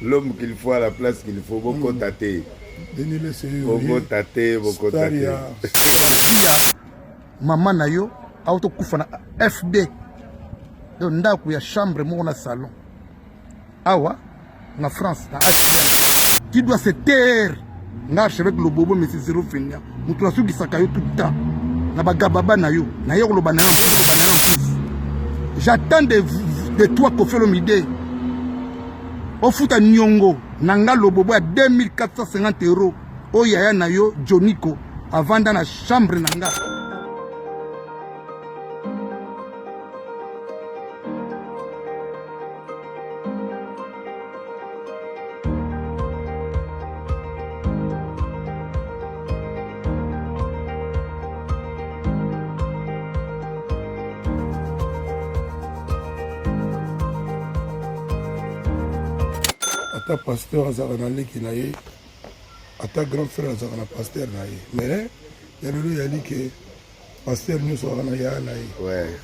L'homme qu'il faut à la place qu'il faut, bokota te. Bokota te, bokota te. Mama na yo auto kufa na FD. Donc ndako ya chambre moko na salon. Awa na France na HLM. Qui doit se taire? Nga archevêque Lobobo monsieur Zero Fenia. Mutu asukisaka yo tout le temps. Na bagababa na yo. Na ye koloba na yo, koloba na yo en plus. J'attends de, de toi Koffi Olomide. Ofuta niongo na nga Lobobo ya 2450 euros. Oyo yaya na yo Joniko avanda na chambre na nga. Ata pasteur azalaka na leki na ye, ata grand frère azalaka na pasteur na ye, mais ya lelo eyali ke pasteur nyonso azalaka na yaya na ye. Ouais.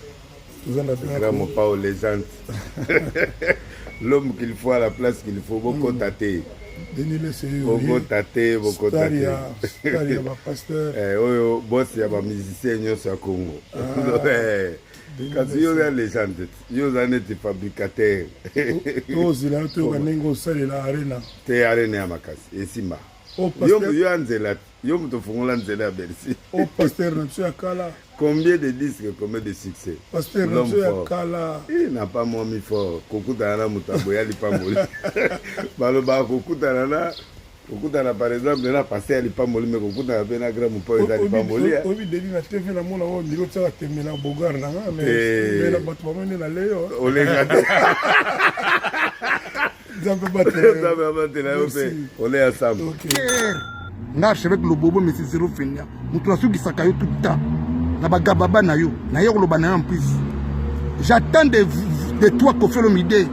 Toza na bien. Grand mopao légende. L'homme qu'il faut à la place qu'il faut, bokota te. Denis Lese Bokota te, bokota te. Star ya ba pasteur. Eh, oyo boss ya ba musicien nyonso ya Congo. Ah. Eh, kasi yo oza légende, yo oza neti fabricateur. Tozela yo toyoka ndenge osalela arena. Te arena ya makasi esimba. Oh, yo yo ya nzela, yo moto ofungola nzela ya Bercy. Oh, pasteur na biso ya kala. Combien de disques, combien de succès? Pasteur na biso ya kala. Eh, n'a pas moi mi fort. Kokutana na moto aboya lipamboli. Balobaka kokutana na kokutana par exemple na pasteur ya lipamboli mais kokutana mpe na grand mopao eza lipamboli. Oyebi Denis na TV na mona oyo ndiro tiaka tembe na Bogar na nga mais na bato bamoni na leyo. Olenga te. Nzambe abatela yo. Nzambe abatela yo mpe oleya sambo. Nga archevêque Lobobo monsieur Zero Fenia moto asukisaka yo tout le temps na bagababa na yo na ye koloba na yo en plus. J'attends de, de toi Koffi Olomide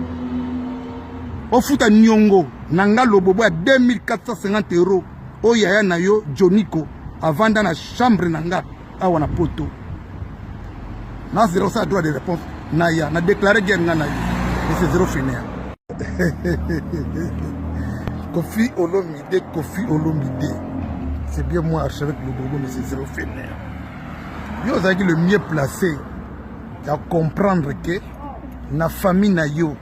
ofuta niongo na nga Lobobo ya 2450 euros oyo yaya na yo Joniko avanda na chambre na nga awa na poto. Na zero sa droit de réponse na ya na déclarer guerre nga na yo monsieur Zero Fenia. Koffi Olomide, Koffi Olomide, c'est bien moi archevêque Lobobo monsieur Zero Fenia. Yo ozalaki le mieux placé ya comprendre que na famille na yo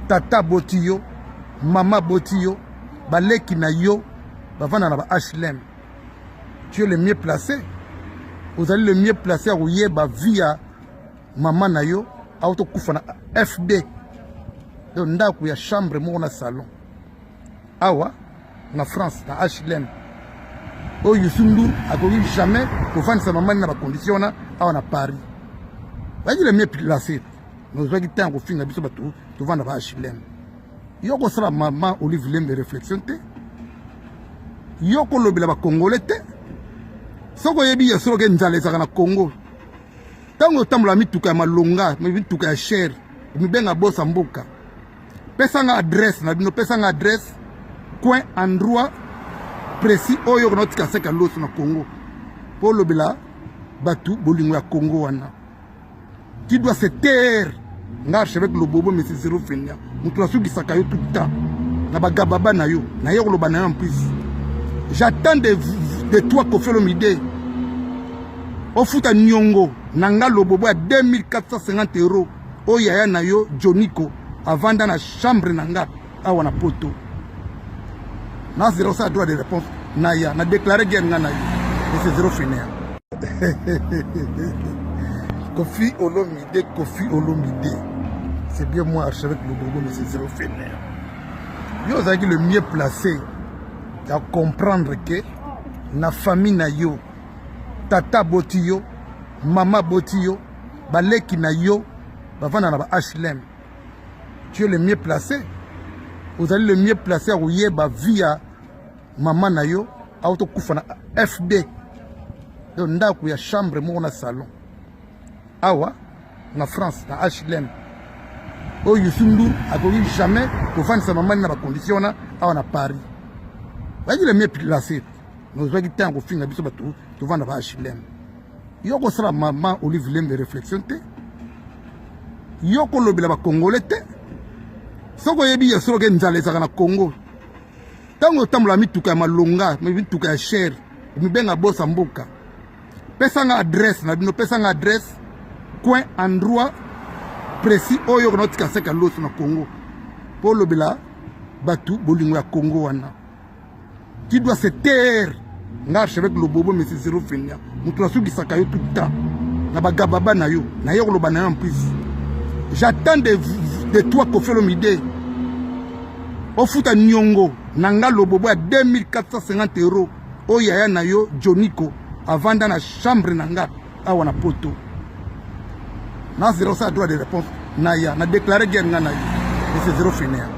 tata aboti yo, mama aboti yo, baleki na yo bavanda na ba HLM. Tu es le mieux placé, ozali le mieux placé ya koyeba vie ya mama na yo auto kufa na FD. Donc ndako ya chambre moko na salon awa na France na HLM. Oyo Youssou N'Dour akoki jamais kofandisa mama na ba condition wana awa na Paris. Bazali le mieux placé. Nozwaki temps ya kofinga biso bato tovanda ba HLM. Yo kosala mama Olive Lembe réflexion te. Yo kolobela ba Congolais te. Soki oyebi ya solo ke nzala ezalaka na Congo. Ntango otambola mituka ya malonga, mituka ya cher, omibenga bosa mboka. Pesa nga adresse na bino, pesa nga adresse, coin, endroit précis oyo okona otika seka loso na Congo. Po olobela bato bolingo ya Congo wana. Qui doit se taire? Nga archevêque Lobobo monsieur Zero Fenia moto asukisaka yo tout le temps na bagababa na yo, na ye koloba na yo en plus. J'attends de, de toi Koffi Olomide ofuta niongo na nga Lobobo ya 2450 euros oyo yaya na yo Joniko avanda na chambre na nga awa na poto. Na zero sa droit de réponse na ya na déclarer guerre nga na yo monsieur Zero Fenia. Koffi Olomide, Koffi Olomide, c'est bien moi archevêque Lobobo monsieur Zero Fenia. Yo ozalaki le mieux placé ya comprendre que na famille na yo tata aboti yo, mama aboti yo, baleki na yo bavanda na ba HLM. Tu es le mieux placé, ozali le mieux placé ya koyeba vie ya mama na yo auto kufa na FD. Donc ndako ya chambre moko na salon awa na France na HLM. Oyo Youssou N'Dour akoki jamais kofandisa mama na ba condition wana awa na Paris. Bazali le mieux placé. Nozwaki temps ya kofinga biso bato tovanda ba HLM. Yo kosala mama Olive Lembe réflexion te. Yo kolobela ba Congolais te. Soki oyebi ya solo ke nzala ezalaka na Congo, ntango otambola mituka ya malonga, mituka ya cher, omibenga bosa mboka, pesa nga adresse na bino, pesa nga adresse, coin, endroit précis oyo okona otika saki ya loso na Congo mpo olobela bato bolingo ya Congo wana. Qui doit se taire? Nga archevêque Lobobo, monsieur Zero Fenia, moto nasukisaka yo tout le temps na bagababa na yo, naye koloba na yo en plus. J'attends de toi Koffi Olomide ofuta niongo na nga Lobobo ya 2450 euros oyo yaya na yo Joniko avanda na chambre na nga awa na poto. Na zero sa droit de réponse na ya na déclarer guerre nga na yo, monsieur Zero Fenia.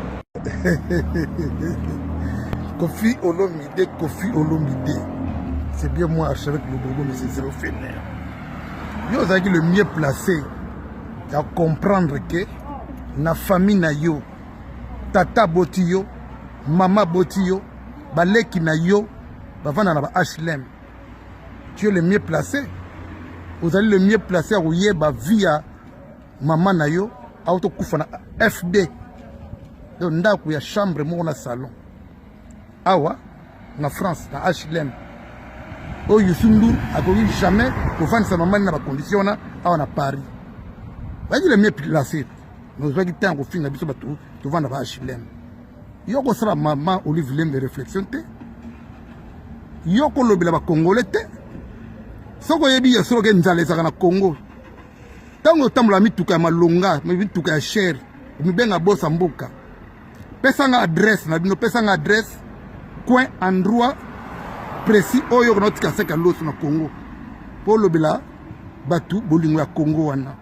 Koffi Olomide, Koffi Olomide, c'est bien moi archevêque Lobobo, monsieur Zero Fenia. Yo ozalaki le mieux placé ya comprendre que na famille na yo, tata aboti yo, mama aboti yo, baleki na yo bavanda na ba HLM. Tu es le mieux placé, ozali le mieux placé ya koyeba vie ya mama na yo autokufa na FD, donc ndako ya chambre moko na salon awa na France na HLM, oyo Youssou N'Dour akoki jamais kofandisa mama na bacondition wana awa na Paris. Bazali le mieux placé, nozwaki ntango kofinga biso bato tovanda ba HLM. Yo kosala mama Olive Lembe réflexion te, yo kolobela bakongole te. Soki oyebi ya solo ke nzala ezalaka na Congo, ntango otambola mituka ya malonga, mituka ya cher, omibenga bosa mboka, pesa nga adresse na bino, pesa nga adresse, coin, endroit précis oyo okona otika saki ya loso na Congo mpo olobela bato bolingo ya Congo wana.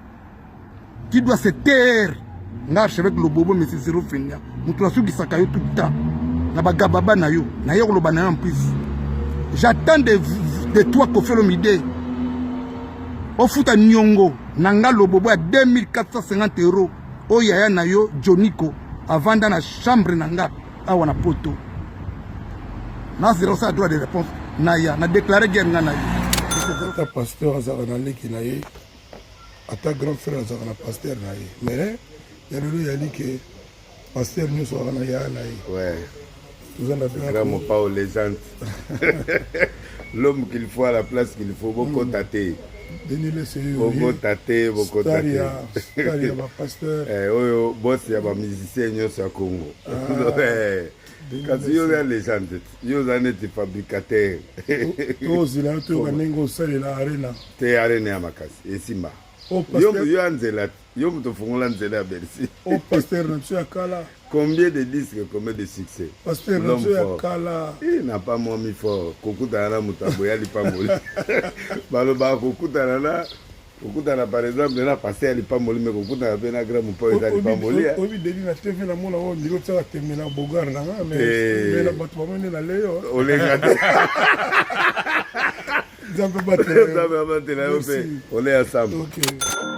Qui doit se taire? Nga archevêque Lobobo, monsieur Zero Fenia, moto nasukisaka yo tout le temps na bagababa na yo, naye koloba na yo en plus. J'attends de toi Koffi Olomide ofuta niongo na nga Lobobo ya 2450 euros oyo yaya na yo Joniko avanda na chambre na nga awa na poto. Na zero sa droit de réponse na ya na déclarer guerre nga na yo. Ata pasteur azalaka na leki na ye, ata grand frère azalaka na pasteur na ye, mais ya lelo eyali ke pasteur nyonso azalaka na yaya na ye. Toza na grand mopao légende, l'homme qu'il faut à la place qu'il faut. Bokota te. Denis Lese. Bokota te, bokota te. Star ya bapasteur. Oyo boss ya bamusicien nyonso ya Congo. Kasi yo oza légende, yo oza neti fabricateur. Tozela yo, toyoka ndenge osalela Arena. Te, Arena ya makasi esimba. Yo ya nzela, yo moto ofungola nzela ya Bercy. O pasteur na biso ya kala. Combien de disques, combien de succès! Pasteur na biso ya kala. Na pa mwami fort kokutana na moto aboya lipamboli. Balobaka kokutana na kokutana par exemple na pasteur ya lipamboli, mais kokutana mpe na grand mopao eza lipamboli. Oyebi, Denis, na TV namona oyo ndiro otiaka tembe na bogar na nga, mais na bato bamoni na leyo. Olenga te. Nzambe abatela. Nzambe abatela yo mpe oleya samba. Okay.